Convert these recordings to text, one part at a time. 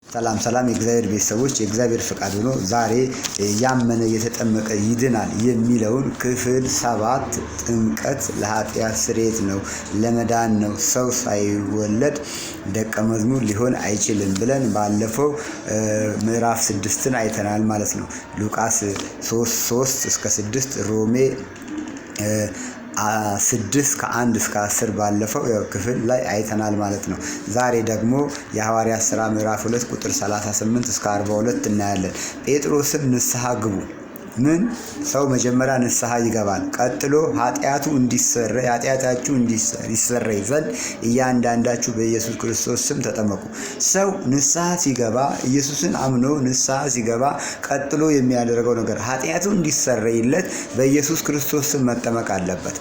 ሰላም ሰላም የእግዚአብሔር ቤተሰቦች፣ የእግዚአብሔር ፍቃድ ሆኖ ዛሬ ያመነ የተጠመቀ ይድናል የሚለውን ክፍል 7 ጥምቀት ለኃጢአት ስርየት ነው፣ ለመዳን ነው፣ ሰው ሳይወለድ ደቀ መዝሙር ሊሆን አይችልም ብለን ባለፈው ምዕራፍ 6ን አይተናል ማለት ነው። ሉቃስ 3:3 እስከ 6፣ ሮሜ 6 ከ1 እስከ 10 ባለፈው ክፍል ላይ አይተናል ማለት ነው። ዛሬ ደግሞ የሐዋርያት ሥራ ምዕራፍ 2 ቁጥር 38 እስከ 42 እናያለን። ጴጥሮስም ንስሐ ግቡ። ምን? ሰው መጀመሪያ ንስሐ ይገባል። ቀጥሎ ኃጢአቱ እንዲሰረይ፣ ኃጢአታችሁ እንዲሰረይ ዘንድ እያንዳንዳችሁ በኢየሱስ ክርስቶስ ስም ተጠመቁ። ሰው ንስሐ ሲገባ፣ ኢየሱስን አምኖ ንስሐ ሲገባ ቀጥሎ የሚያደርገው ነገር ኃጢአቱ እንዲሰረይለት በኢየሱስ ክርስቶስ ስም መጠመቅ አለበት።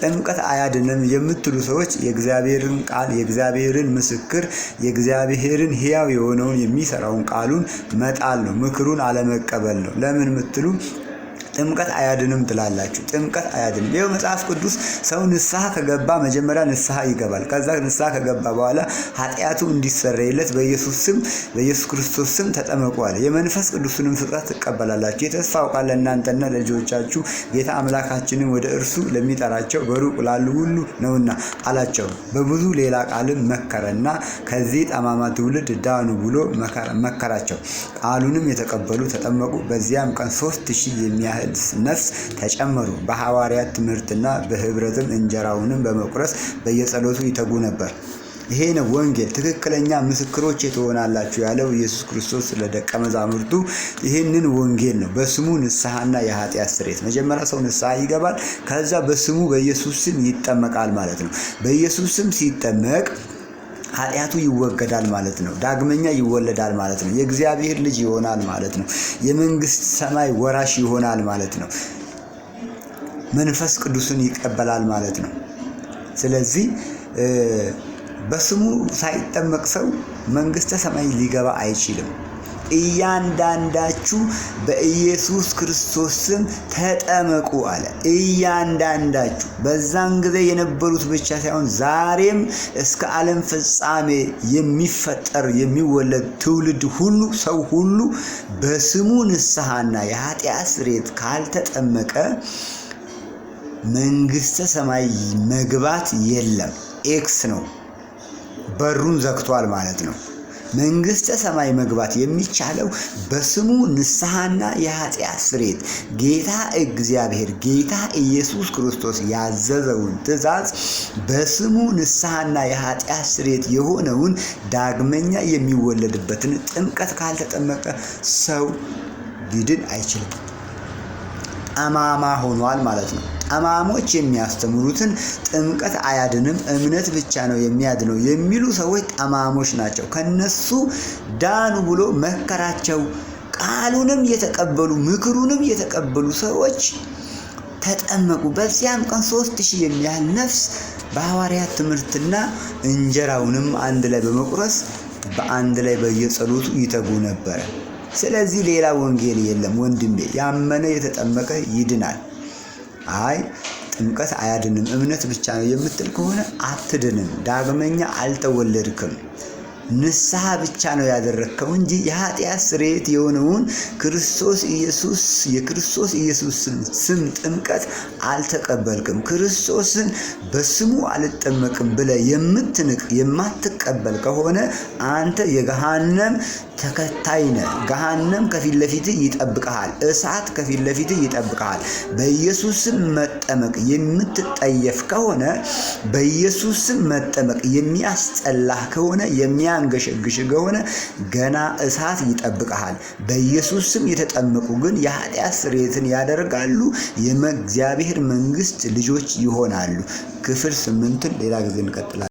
ጥምቀት አያድንም የምትሉ ሰዎች የእግዚአብሔርን ቃል፣ የእግዚአብሔርን ምስክር፣ የእግዚአብሔርን ሕያው የሆነውን የሚሰራውን ቃሉን መጣል ነው፣ ምክሩን አለመቀበል ነው። ለምን ምትሉ ጥምቀት አያድንም ትላላችሁ? ጥምቀት አያድንም። ይኸው መጽሐፍ ቅዱስ ሰው ንስሐ ከገባ መጀመሪያ ንስሐ ይገባል። ከዛ ንስሐ ከገባ በኋላ ኃጢአቱ እንዲሰረይለት በኢየሱስ ስም፣ በኢየሱስ ክርስቶስ ስም ተጠመቁ አለ። የመንፈስ ቅዱስንም ስጦታ ትቀበላላችሁ። የተስፋው ቃል ለእናንተና ለልጆቻችሁ ጌታ አምላካችንን ወደ እርሱ ለሚጠራቸው በሩቅ ላሉ ሁሉ ነውና አላቸው። በብዙ ሌላ ቃልም መከረና ከዚህ ጠማማ ትውልድ ዳኑ ብሎ መከራቸው። ቃሉንም የተቀበሉ ተጠመቁ። በዚያም ቀን 3000 የሚያህል ነፍስ ተጨመሩ። በሐዋርያት ትምህርትና በህብረትም እንጀራውንም በመቁረስ በየጸሎቱ ይተጉ ነበር። ይሄ ነው ወንጌል። ትክክለኛ ምስክሮቼ ትሆናላችሁ ያለው ኢየሱስ ክርስቶስ ለደቀ መዛሙርቱ ይህንን ወንጌል ነው። በስሙ ንስሐና የኃጢአት ስርየት። መጀመሪያ ሰው ንስሐ ይገባል። ከዛ በስሙ በኢየሱስ ስም ይጠመቃል ማለት ነው። በኢየሱስ ስም ሲጠመቅ ኃጢአቱ ይወገዳል ማለት ነው። ዳግመኛ ይወለዳል ማለት ነው። የእግዚአብሔር ልጅ ይሆናል ማለት ነው። የመንግስት ሰማይ ወራሽ ይሆናል ማለት ነው። መንፈስ ቅዱስን ይቀበላል ማለት ነው። ስለዚህ በስሙ ሳይጠመቅ ሰው መንግስተ ሰማይ ሊገባ አይችልም። እያንዳንዳችሁ በኢየሱስ ክርስቶስ ስም ተጠመቁ አለ። እያንዳንዳችሁ በዛን ጊዜ የነበሩት ብቻ ሳይሆን ዛሬም እስከ ዓለም ፍጻሜ የሚፈጠር የሚወለድ ትውልድ ሁሉ፣ ሰው ሁሉ በስሙ ንስሐና የኃጢአት ስርየት ካልተጠመቀ መንግስተ ሰማይ መግባት የለም። X ነው። በሩን ዘግቷል ማለት ነው። መንግስተ ሰማይ መግባት የሚቻለው በስሙ ንስሐና የኃጢአት ስርየት፣ ጌታ እግዚአብሔር ጌታ ኢየሱስ ክርስቶስ ያዘዘውን ትእዛዝ፣ በስሙ ንስሐና የኃጢአት ስርየት የሆነውን ዳግመኛ የሚወለድበትን ጥምቀት ካልተጠመቀ ሰው ሊድን አይችልም። ጠማማ ሆኗል ማለት ነው። ጠማሞች የሚያስተምሩትን ጥምቀት አያድንም፣ እምነት ብቻ ነው የሚያድነው የሚሉ ሰዎች ጠማሞች ናቸው። ከነሱ ዳኑ ብሎ መከራቸው። ቃሉንም የተቀበሉ ምክሩንም የተቀበሉ ሰዎች ተጠመቁ። በዚያም ቀን 3000 የሚያህል ነፍስ በሐዋርያት ትምህርትና እንጀራውንም አንድ ላይ በመቁረስ በአንድ ላይ በየጸሎቱ ይተጉ ነበረ። ስለዚህ ሌላ ወንጌል የለም ወንድሜ። ያመነ የተጠመቀ ይድናል። አይ ጥምቀት አያድንም፣ እምነት ብቻ ነው የምትል ከሆነ አትድንም። ዳግመኛ አልተወለድክም። ንስሐ ብቻ ነው ያደረግከው እንጂ የኃጢአት ስርየት የሆነውን ክርስቶስ ኢየሱስ፣ የክርስቶስ ኢየሱስን ስም ጥምቀት አልተቀበልክም። ክርስቶስን በስሙ አልጠመቅም ብለህ የምትንቅ፣ የማትቀበል ከሆነ አንተ የገሃነም ተከታይ ነህ። ገሃነም ከፊት ለፊትህ ይጠብቅሃል። እሳት ከፊት ለፊትህ ይጠብቅሃል። በኢየሱስ ስም መጠመቅ የምትጠየፍ ከሆነ፣ በኢየሱስ ስም መጠመቅ የሚያስጠላህ ከሆነ፣ የሚያንገሸግሽ ከሆነ ገና እሳት ይጠብቅሃል። በኢየሱስ ስም የተጠመቁ ግን የኃጢአት ስርየትን ያደርጋሉ፣ የእግዚአብሔር መንግስት ልጆች ይሆናሉ። ክፍል 8ን ሌላ ጊዜ እንቀጥላለን።